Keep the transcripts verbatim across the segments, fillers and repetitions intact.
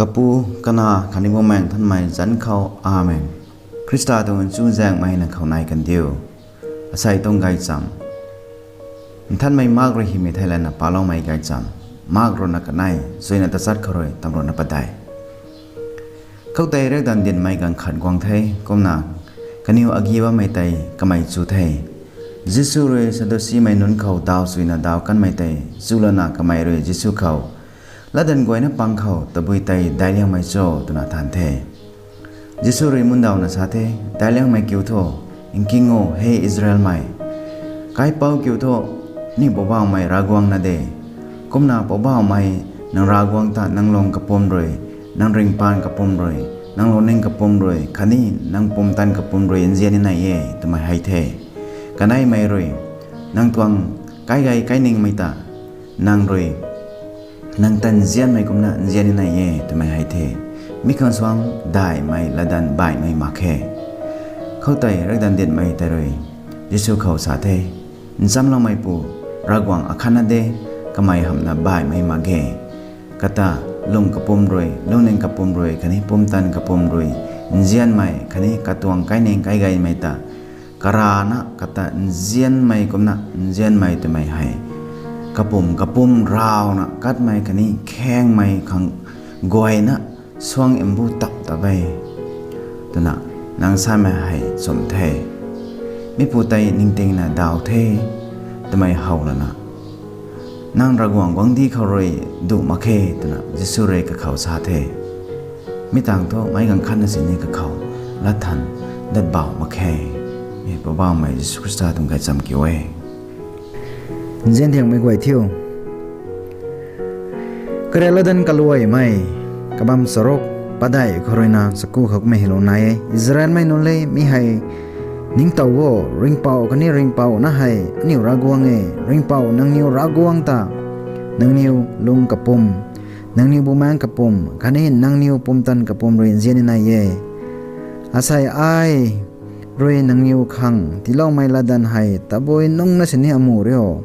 Kapu, Kanac khatni Bumaengh Nthanmei zanc khou. Amen. Khrista tuang chuzaenghmei nang khou nai kandiu. Asei tuang gaychamv. Nthanmei Mark rui hymei theilayna paloumei gaychamv. Mark ruhna kanei, suina tachat khou rui tamruhna padeih. Khoutei riakdanv dinhmei ganv khat guang the, kumna kaniw agi bammei tei kamei chu the. Jisu rui Sadducimei nunc khou daw suina daw kanmei tei chulana kamei rui Jisu khou, latdanv guayna pang khou tabui tei daic liangmei cho, twna than the. Jisu rui mundawna sa the, Daic liangmei kiu thu, nking o, he Israelmei. Kaipouc kiu thu, aniu Poubauhmei Ravguangc na de. Kumna Poubauhmei, nang Ravguangc ta nang lung kapwm rui, nang ringhpaan kapwm rui, nang lungning kapwm rui khatni nang pumtan kapwm rui nzian ni nai e, twmei hei the. Kaneimei rui, nang tuang kaigei kainingmei ta nang rui nang ta nzianmei kumna nzian ni nai e, twmei hei the. Mi khang suang daihmei latdanv baihmei mak khe. Khoutei riakdanv dinhmei tei rui Jisu khou sa the, Nchamloumeipu Ravguangc akhatna de, kamei hamhna baihmei mak ge. Kata lung kapwm rui, lungning kapwm rui khatni pumtan kapwm rui nzianmei khatni katuang kaining kaigeimei ta karana kata nzianmei kumna nzianmei twmei hei kapwm kapwm rawna katmei khatni khaengmei khang guayna suang mbu tap ta e, twna nang samei hei chumh the. Mipu tei ningtingna daw the, twmei how lana, nang Ravguangc guangcdic khou rui duh mak khe, twna Jisu rui kakhou sa the. Mi tangv thu meic ganv khatna sini kakhou latthan datbauh mak khe. E Poubauhmei Jisu Khrista tuang gaychamv kiu e. Nzian thiangmei guay thiu. Kariak latdanv kaluaimei kabamv charuk padeih khou ruina chaku khou kumei hylou nai e. Israelmei nunc le, mi hei ningtow o, Ringhpouc khatni Ringhpouc na hei aniu Ravguangc e. Ringhpouc nangniw Ravguangc ta nangniw lung kapwm, nangniw bumaengc kapwm khatni nangniw pumtan kapwm rui nzian ni nai e. Asei ai rui nangniw khang tiiloumei latdanv hei tabui nungc na sini amu rio.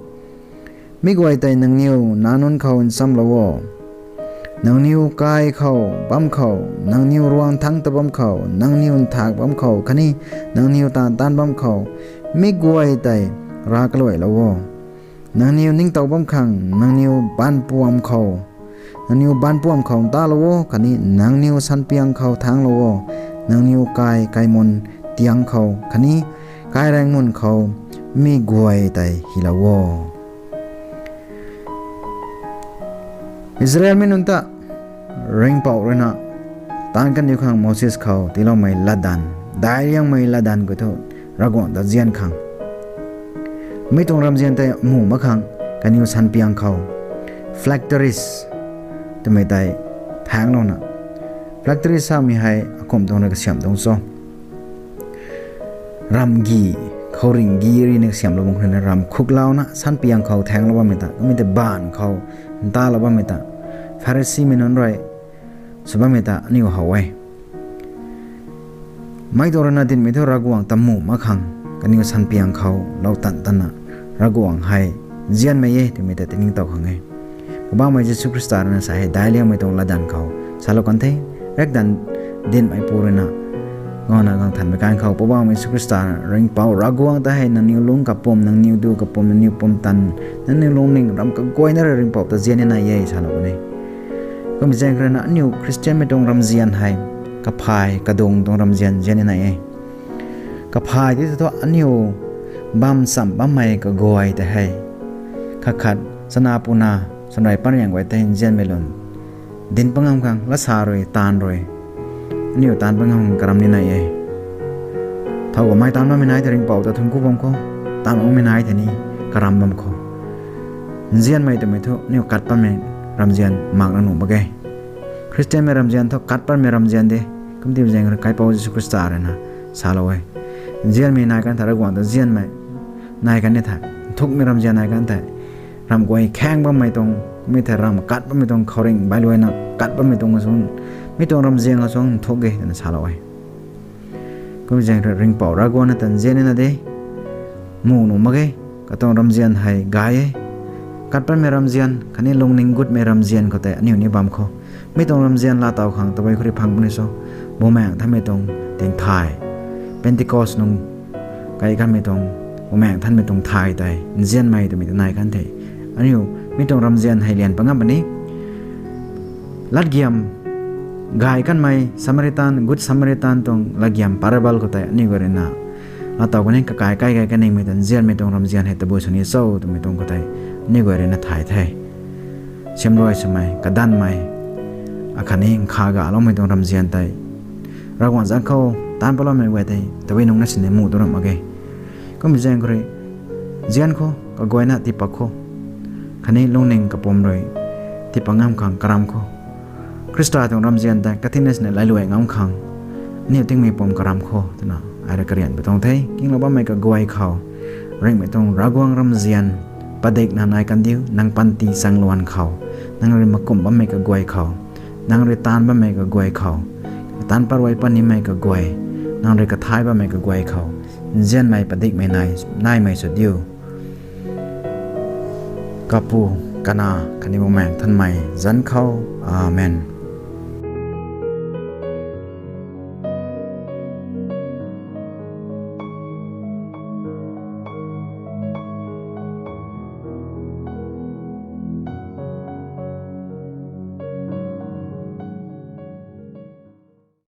Mi guay tei nangniw nac nunc khou nchamlou o. Nangniw kai khou bam khou, nangniw ruang thangc ta bam khou, nangniw nthak bam khou khatni nangniw taanv taanc bam khou, mi guay tei rav kaluailou o. Nangniw ningtow bam khang nangniw baanv puam khou, nangniw baanv puam khou ntalou o khatni nangniw sanpiang khou thaengclou o. Nangniw kai kaimun tiang khou khatni kairaengc mun khou mi guay tei hylou o. Israelmei nunc ta Ringhpouc ruina taanv kaniw khang Moses khou tiiloumei latdanv, daic liangmei latdanv khou thu Ravguangc ta nzian khang, mi tuang ramzian tei mu mak khang kaniw sanpiang khou flatteries twmei tei thaengclouna, flatteries samei hei akumh tuang rui kasiamh tuang cho, ramgi, khouringh gi rui ni kasiamhlou bam khou ruina ram khuklouna sanpiang khou thaengclou bammei ta, kumei tei baanv khou ntalou bammei ta Pharisimei nunc rui sw bammei ta aniu how e. Mei tuang ruina dinhmei thu Ravguangc ta mu mak khang kaniw sanpiang khou lou tan tanna Ravguangc hei nzianmei e twmei ta tiningtow khang e. Poubauhmei Jisu Khrista ruina sa hei daic liangmei tuang latdanv khou salou kan the, riakdanv dinhmeipu ruina ngawna gang thanmei kan khou Poubauhmei Jisu Khrista, Ringhpouc Ravguangc ta hei nangniw lungc kapwm, nangniw duh kapwm, nangniw pumtan, nangniw lungning ram kaguayna rui Ringhpouc ta nzian ni nai e salou kan e. Kummei zaeng khou ruina aniu Khristianmei tuang ramzian hei kaphay kadung tuang ramzian nzian ni nai e. Kaphay tei thu aniu bam chamv bammei kaguay tei hei khat khat chana puna, sanrei panriang guay tei nzianmei lun dinc pat ngam khang latsa rui, taanv rui aniu taanv pat ngam karam ni nai e. Thow kamei taanv bammei nai thei Ringhpouc ta thuanc ku bam khou, taanv bammei nai thei ni karam bam khou, nzianmei twmei thu aniu kat patmei ramzian mak na nuh mak ge. Khristianmei ramzian thu kat patmei ramzian de. Kumtip zaeng rui Kaipouc Jisu Khrista ruina salou e. Nzianmei nai kan thei Ravguangc ta nzianmei nai kan ni thei, nthukmei ramzian nai kan thei, ram guay khaeng bammei tuang, mi thei ram kat bammei tuang, khouringh bailuaina kat bammei tuang kasuang, mi tuang ramzian kasuang nthuk e twna salou e. Kum zaeng rui Ringhpouc Ravguangc na ta nzian ni na de, mu nuh mak ge, katuang ramzian hei gay e. Kat patmei ramzian khatni lungning gutmei ramzian khou tei aniu ni bam khou, mi tuang ramzian laatow khang tabui khou rui phang puni cho? Bumaengh Nthanmei tuang tinthay, Pentecost nung kai kanmei tuang Bumaengh Nthanmei tuang thay tei nzianmei twmei ta nai kan the. Aniu mi tuang ramzian hei lian pat ngam puni. Latgiam gay kanmei Samaritan, Good Samaritan tuang latgiam parable khou tei aniu guay ruina laatow kani kakai kai gay kaningmei ta nzianmei tuang ramzian hei tabui sw ni cho twmei tuang khou tei aniu guay ruina thay the. Siamruai swmei, kadanmei, akhatni nkha galoumei tuang ramzian tei Ravguangc zanc khou taanc patloumei guay tei tabui nungc na sini muh tu ramh mak ge. Kummei zaeng khou rui nzian khou, kaguayna tiipat khou, khatni lungning kapwm rui tiipat ngam khang karam khou, Khrista tuang ramzian tei katinna sini lailuai ngam khang aniu tingmei pum karam khou twna ai rui karian pi tuang the. Kinglou bammei kaguay khou ringhmei tuang Ravguangc ramzian padikna nai kan diu. Nang panty changluan khou, nang rui makumh bammei kaguay khou, nang rui taanv bammei kaguay khou, taanc pat rui pat nimei kaguay, nang rui kathay bammei kaguay khou nzianmei padikmei nai naimei sw diu. Kapu, Kanac khatni Bumaengh Nthanmei zanc khou. Amen.